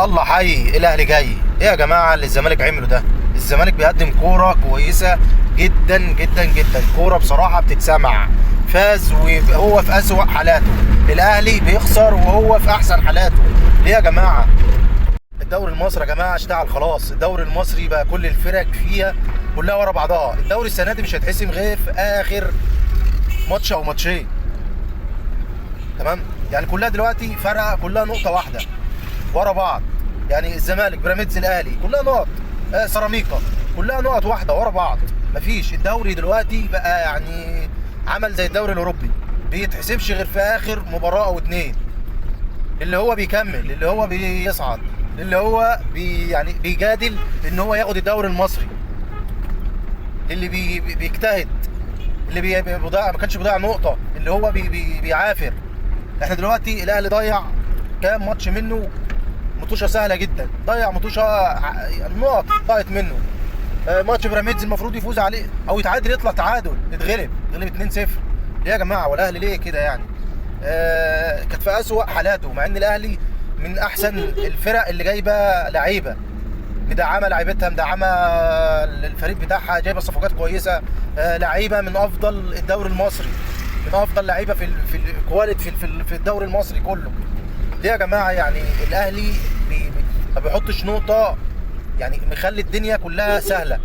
الله حي، الاهلي جاي. ايه يا جماعة اللي الزمالك عمله ده؟ الزمالك بيقدم كورة كويسة جدا جدا جدا، كورة بصراحة بتتسمع. فاز وهو في اسوأ حالاته، الاهلي بيخسر وهو في احسن حالاته. ليه يا جماعة؟ الدوري المصري يا جماعة اشتعل خلاص. الدوري المصري بقى كل الفرق فيها كلها ورا بعضها. الدوري السنة دي مش هيتحسم غير في اخر ماتش او ماتشين، تمام؟ يعني كلها دلوقتي فرقه، كلها نقطة واحدة ورا بعض. يعني الزمالك، بيراميدز، الاهلي، كلها نقط. سيراميكا، كلها نقط واحدة ورا بعض. مفيش. الدوري دلوقتي بقى يعني عمل زي الدوري الاوروبي، بيتحسبش غير في اخر مباراة او اتنين. اللي هو بيكمل، اللي هو بيصعد، اللي هو يعني بيجادل ان هو ياخد الدوري المصري، اللي بيجتهد، اللي بيضيع، ما كانش بيضيع نقطة، اللي هو بي بي بيعافر. احنا دلوقتي الاهلي ضيع كام ماتش منه؟ مطوشه سهلة جدا، ضيع مطوشه، نقط ضاعت منه. ماتش بيراميدز المفروض يفوز عليه او يتعادل، يطلع تعادل، اتغلب، غلب 2-0. ليه يا جماعة؟ والاهلي ليه كده يعني؟ كانت في اسوأ حالاته، مع ان الاهلي من احسن الفرق اللي جايبه لعيبة، مدعمه لعيبتها، مدعمه الفريق بتاعها، جايبه صفقات كويسة، لعيبة من افضل الدوري المصري، من افضل لعيبة في ال quality في الدوري المصري كله. ليه يا جماعة يعني الاهلي ما بيحطش نقطة؟ يعني مخلي الدنيا كلها سهلة،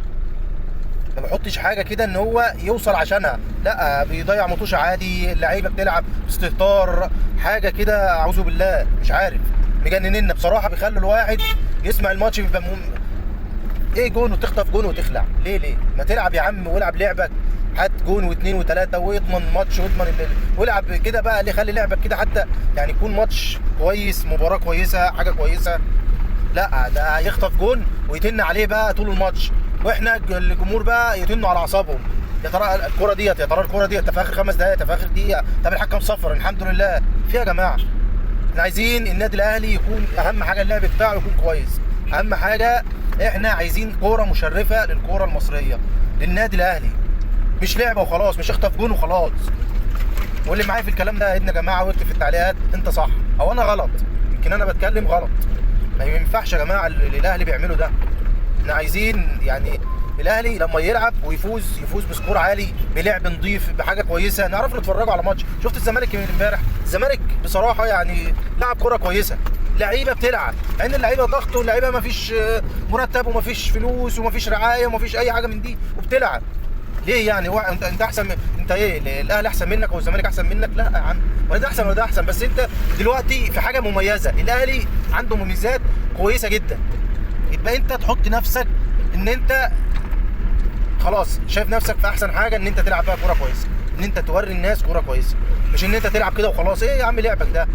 ما بيحطش حاجة كده ان هو يوصل عشانها، لا بيضيع مطوشه عادي، اللعيبة بتلعب باستهتار، حاجة كده اعوذ بالله، مش عارف، مجنننا بصراحة. بيخلوا الواحد يسمع الماتش بيبقى ايه، جون وتخطف جون وتخلع، ليه؟ ليه ما تلعب يا عم والعب لعبك، هات جون واثنين وثلاثة واضمن ماتش واضمن والعب كده بقى. اللي خلي لعبك كده حتى يعني يكون ماتش كويس، مباراة كويسة، حاجة كويسة. لا ده يخطف جون ويتن عليه بقى طول الماتش، واحنا الجمهور بقى يتنوا على اعصابهم. يا ترى الكره ديت، يا ترى الكره ديت، في اخر 5 دقائق، في اخر دقيقة، طب الحكم صفر، الحمد لله. في يا جماعة احنا عايزين النادي الاهلي يكون اهم حاجة اللعب بتاعه يكون كويس، اهم حاجة احنا عايزين كورة مشرفة للكورة المصرية، للنادي الاهلي، مش لعبه وخلاص، مش اخطف جون وخلاص. واللي معايا في الكلام ده يا جماعة واكتب في التعليقات انت صح او انا غلط، يمكن انا بتكلم غلط. ما ينفعش يا جماعة اللي الاهلي بيعمله ده. احنا عايزين يعني الاهلي لما يلعب ويفوز، يفوز ب score عالي، بلعب نظيف، بحاجة كويسة، نعرف نتفرجوا على ماتش. شفت الزمالك من امبارح؟ الزمالك بصراحة يعني لعب كره كويسة، لعيبة بتلعب، مع ان اللعيبة ضغط، واللعيبة ما فيش مرتب وما فيش فلوس وما فيش رعاية وما فيش اي حاجة من دي، وبتلعب. ليه يعني؟ هو انت احسن انت ايه؟ الاهلي احسن منك او الزمالك احسن منك؟ لا يا عم، ولا ده احسن ولا ده احسن، بس انت دلوقتي في حاجة مميزة، الاهلي عنده مميزات كويسة جدا، يبقى انت تحط نفسك ان انت خلاص شايف نفسك في احسن حاجة، ان انت تلعب بقى كورة كويسة، ان انت توري الناس كورة كويسة، مش ان انت تلعب كده وخلاص. ايه يا عم لعبك ده؟